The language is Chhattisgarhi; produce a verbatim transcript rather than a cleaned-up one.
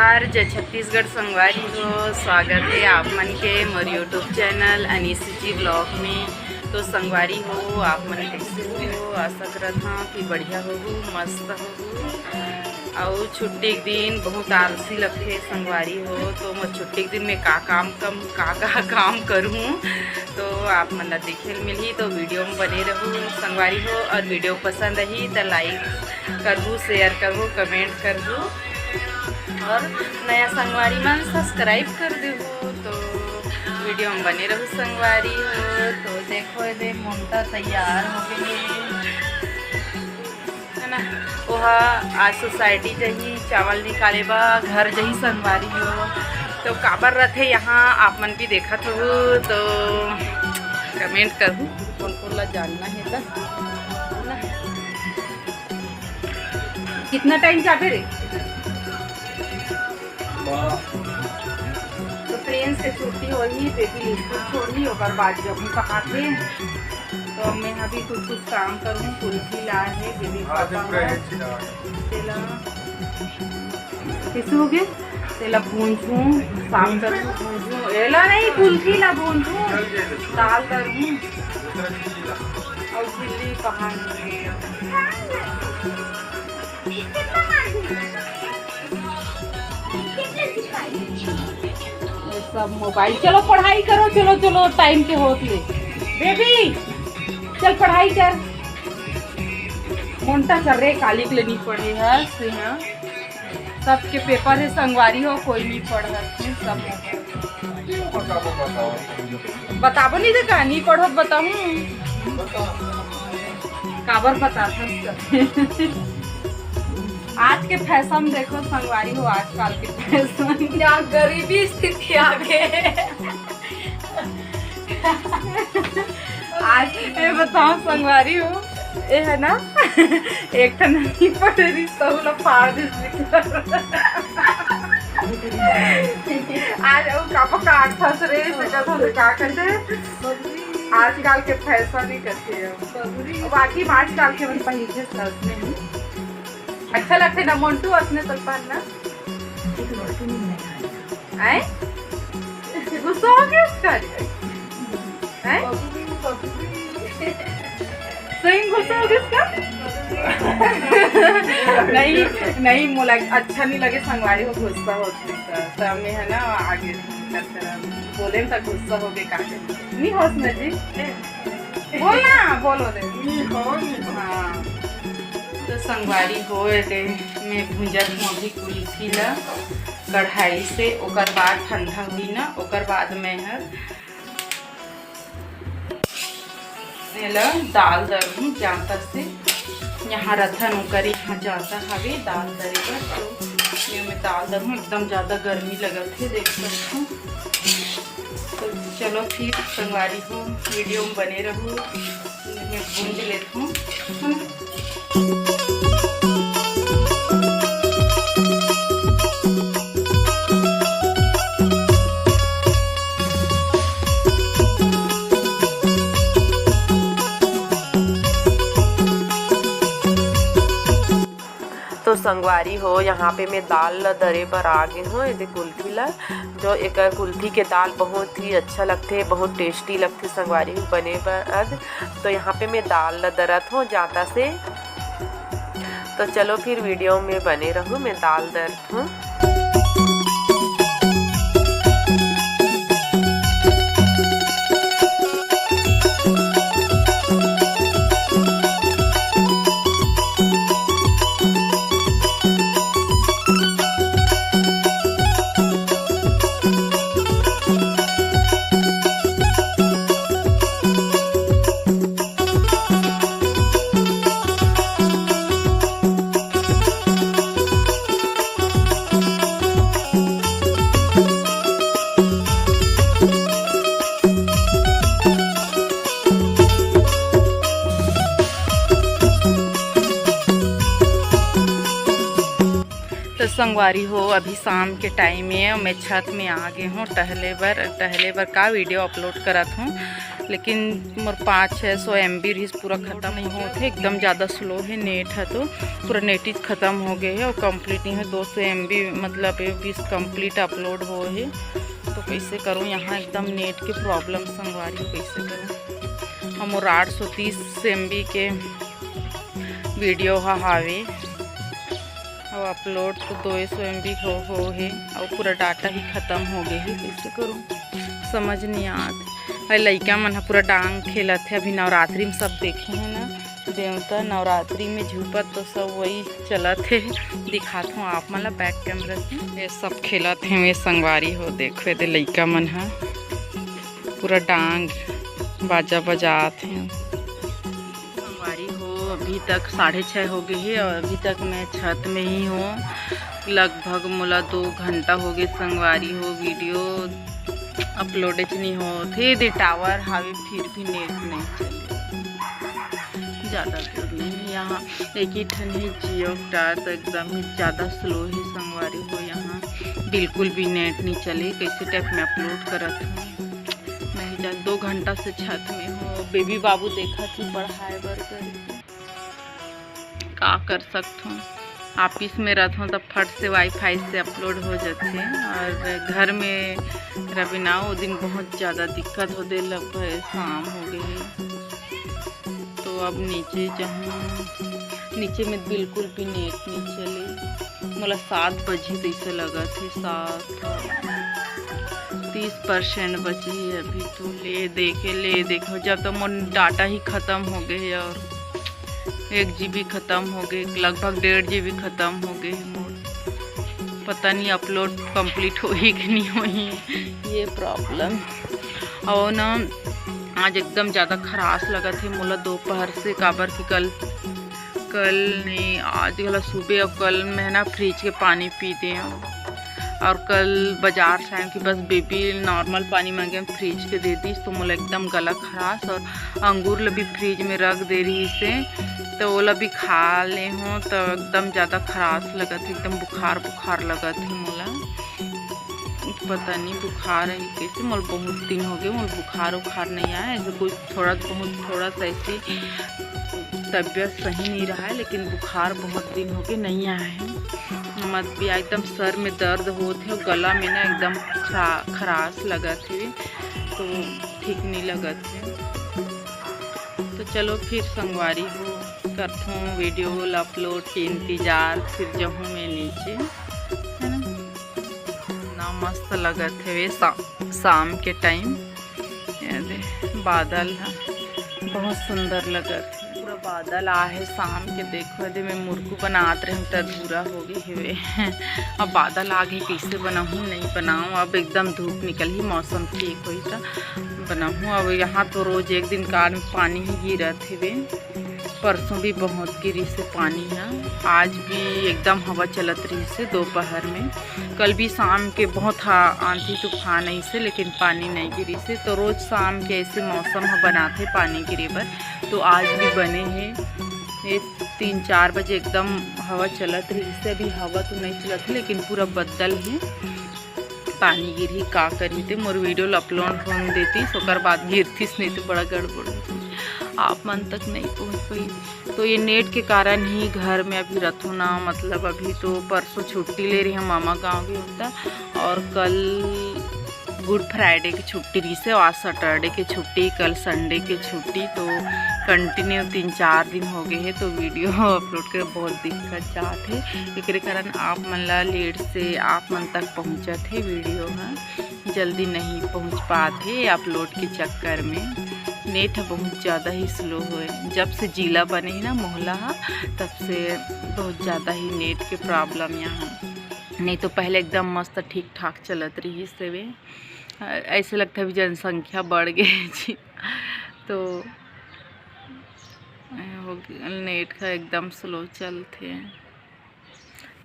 नमस्कार, जय छत्तीसगढ़ संगवारी हो, स्वागत हे आप मन के मोर YouTube चैनल अनीस जी ब्लॉग में। तो संगवारी हो, आप मन कैसे हो? आशा करत हूँ कि बढ़िया होहू, मस्त होहू। अउ छुट्टी के दिन बहुत आलसी लगथे संगवारी हो, तो मैं छुट्टी के दिन में का काम कम का का काम करूँ, तो आप मन ला देखे ल मिलही। तो वीडियो में बने रहू संगवारी हो, और वीडियो पसंद आही तो लाइक करहू, शेयर करहू, कमेंट करहू, और नया संगवारी मन सब्सक्राइब कर देहू। तो वीडियो में बने रहू संगवारी हो। तो देखो, ये दे मोंटा तैयार हो गए है ना। ओहा आज सोसाइटी जही चावल निकाले बा, घर जही संगवारी हो। तो काबर रथे यहाँ, आप मन भी देखत हो तो कमेंट करहू, कौन कौन ला जानना है तो ना। कितना टाइम जाबे रे? तो फ्रेंड्स के छुट्टी होही, बेबी स्कूल छोड़ही, ओकर बाद जब हम कहाँ थे, तो मैं अभी कुछ कुछ काम करूँ। कुल्फी ला है बेबी पापा बर। तेला कैसे हो गए? तेला भूंजूं, साफ करूँ, भूंजूं। एला नहीं, कुल्फी ला भूंजूं, दाल करूँ। और झिल्ली कहाँ है? ये सब मोबाइल। चलो पढ़ाई करो, चलो चलो, टाइम के होत ले। बेबी चल पढ़ाई कर। मोंटा कर रे, काली के ले नहीं पढ़े है से, हाँ। सबके पेपर है संगवारी हो, कोई नहीं पढ़त है, सब बताबो नहीं दे, कहानी पढ़त बताऊँ। काबर बताथस? आज के फैशन देखो संगवारी हो, आजकल के फैशन। क्या गरीबी स्थिति आ गए। आज मैं बताऊँ संगवारी हो, ये है ना, एक ठन नहीं पड़े रही, सब ला फाड़ दे। आज वो कापा काट फंस रहे, से कहत हो, का कहते हैं? आजकल के फैशन ही करते हैं। बाकी आजकल के मन पहिरथे असने ही। अच्छा लगथे ना मोंटू असने तो पहनना। आए? गुस्सा हो गया उसका? हैं? सही में गुस्सा हो गया उसका? नहीं, नहीं, मोला अच्छा नहीं लगे, संगवारी हो गुस्सा होत रहिस, त मैं है ना आगे नहीं करत रहूं। बोले त गुस्सा हो गए, का करे? नहीं होस ना जी, बोल ना, बोलो दे। हाँ, तो संगवारी हो, एदे मैं भूंजत हूँ अभी कुल्फी ला कढ़ाई से, ओकर बाद ठंडा हुई ना, ओकर बाद मैं हर एला दाल दरहूँ जांता से। यहाँ रथन ओकर यहाँ जांता हवे दाल दरे बर, तो ये मैं दाल दरहूँ। एकदम ज़्यादा गर्मी लगत हे, देख सकत हूँ। तो चलो फिर संगवारी हो, वीडियो में बने रहू, मैं भूंज लेत हूँ, है ना? तो संगवारी हो, यहाँ पे मैं दाल ला दरे बर आ गे हूँ। ये दे कुल्फी ला, जो एकर कुल्फी के दाल बहुत ही अच्छा लगथे, बहुत टेस्टी लगथे संगवारी हो बने बर। तो यहाँ पे मैं दाल ला दरत हूँ जांता से। तो चलो फिर वीडियो में बने रहू, मैं दाल दरत हूँ। तो संगवारी हो, अभी शाम के टाइम हे, मैं छत में आ गे हूँ टहले बर। टहले बर का वीडियो अपलोड करत हूँ, लेकिन मोर पाँच छः सौ एम बी रहिस, पूरा खतम नहीं होत हे, एकदम ज़्यादा स्लो हे नेट ह, तो पूरा नेट ही खतम हो गए हे और कंप्लीट नहीं हे। दो सौ एम बी मतलब ये बीस कंप्लीट अपलोड हो हे, तो कैसे करूँ यहाँ एकदम नेट के प्रॉब्लम संगवारी हो, कैसे करूँ। हम और आठ सौ तीस एम बी के वीडियो ह हावे और अपलोड तो दो सौ एम बी हो, हो हे और पूरा डाटा ही खतम हो गए हे, कैसे करूँ समझ नहीं आत। अरे लइका मन ह पूरा डांग खेलत हे, अभी नवरात्रि में सब देखे हैं ना देवता, नवरात्रि में झूपत तो सब वही चलत हे। दिखात हूँ आप मन ला बैक कैमरा से, ये सब खेलत हे। ये संगवारी हो, देखो ये दे लइका मन ह पूरा डांग बाजा बजात हे। संगवारी हो, अभी तक साढ़े छः हो गए हे और अभी तक मैं छत में ही हूँ। लगभग मोला दो घंटा हो गए संगवारी हो, वीडियो अपलोड च नहीं होत हे। दे टावर हावे फिर भी नेट नहीं चले, ज़्यादा दूर नहीं। यहाँ एक ही ठन हे जियो टावर, तो एकदम ही ज़्यादा स्लो हे संगवारी हो, यहाँ बिल्कुल भी नेट नहीं चले। कैसे टाइप में अपलोड करत हूँ नहीं जान, दो घंटा से छत में हूँ, बेबी बाबू देखत हूँ पढ़ाए बर करके। का कर सकत हूँ, ऑफिस में रहत हूँ तब फट से वाईफाई से अपलोड हो जाथे और घर में रबिना वो दिन बहुत ज़्यादा दिक्कत हो दे लग भए शाम हो गए हे। तो अब नीचे जाऊँ, नीचे में बिल्कुल भी नेट नहीं चले। मोला सात बजे तैसे लगत हे, सात तीस परसेंट बचे हे अभी तो। ले देखे, ले देखो, जब तक मोर डाटा ही खतम हो गए हे और एक जी बी खतम हो गए, लगभग डेढ़ जी बी खतम हो गए हे मोर। पता नहीं अपलोड कंप्लीट होही कि नहीं होही, ये प्रॉब्लम। और ना आज एकदम ज़्यादा खराश लगत हे मोला दोपहर से, काबर कि कल, कल नहीं, आज घला सुबह और कल मैं ना फ्रिज के पानी पी दे हूँ। और कल बाजार से आए कि बस बेबी नॉर्मल पानी मांगे, हम फ्रिज के दे दीस, तो मोला एकदम गला खराश और अंगूर ल भी फ्रिज में रख दे रहिस हे, तो ओला भी खा ले हूँ, तो एकदम ज़्यादा खराश लगत हे, एकदम बुखार बुखार लगत हे मोला। पता नहीं बुखार है कैसे, मोला बहुत दिन हो गए, मोला बुखार उखार नहीं आया, ऐसे कोई थोड़ा बहुत, थोड़ा सा ऐसी तबीयत सही नहीं रहा है, लेकिन बुखार बहुत दिन हो गए नहीं आया है। मत भी एकदम सर में दर्द होत हे, गला में ना एकदम खरा-, खराश लगत हे, तो ठीक नहीं लगत हे। तो चलो फिर संगवारी हो, करथों वीडियो ला अपलोड के इंतजार, फिर जाहूँ मैं नीचे, है ना। इतना मस्त लगत हवे शा-, शाम के टाइम। ये दे, बादल ह बहुत सुंदर लगत हे, पूरा बादल आ हे शाम के। देखो दे, मैं मुरकू बनात रहे त अधूरा हो गए हवे। अब बादल आ गए, कैसे बनाऊँ, नहीं बनाऊँ। अब एकदम धूप निकल ही, मौसम ठीक होई त बनाऊँ। अब यहाँ तो रोज एक दिन कार में पानी ही गिरत हवे। परसों भी बहुत गिरी से पानी ह, आज भी एकदम हवा चलत रही से दोपहर में। कल भी शाम के बहुत हा-, आंधी तूफान आई से, लेकिन पानी नहीं गिरी से। तो रोज शाम के ऐसे मौसम ह बनाथे पानी गिरे बर, तो आज भी बने हे। ये तीन चार बजे एकदम हवा चलत रही से, अभी हवा तो नहीं चलत है, लेकिन पूरा बदल है। पानी गिरही का करही ते मोर वीडियो ल अपलोड होन देतीस, ओकर बाद गिरतीस, नहीं तो बड़ा गड़बड़ होतीस, आप मन तक नहीं पहुँच पाई। तो ये नेट के कारण ही घर में अभी रथो ना, मतलब अभी तो परसों छुट्टी ले रही हम मामा गाँव भी होता, और कल गुड फ्राइडे की छुट्टी रही से, आज सैटरडे की छुट्टी, कल संडे की छुट्टी, तो कंटिन्यू तीन चार दिन हो गए हैं तो वीडियो अपलोड करे बहुत दिक्कत जात है। एकरे कारण आप मन ला लेट से आप मन तक पहुँचत है वीडियो ह, जल्दी नहीं पहुँच पात है अपलोड के चक्कर में। नेट ह बहुत ज़्यादा ही स्लो होए, जब से जिला बने है ना मोहला ह, तब से बहुत ज़्यादा ही नेट के प्रॉब्लम यहाँ। नहीं तो पहले एकदम मस्त ठीक ठाक चलत रही से वे। ऐसे लगता है अभी जनसंख्या बढ़ गई जी। तो हो गया, नेट का एकदम स्लो चलते हैं।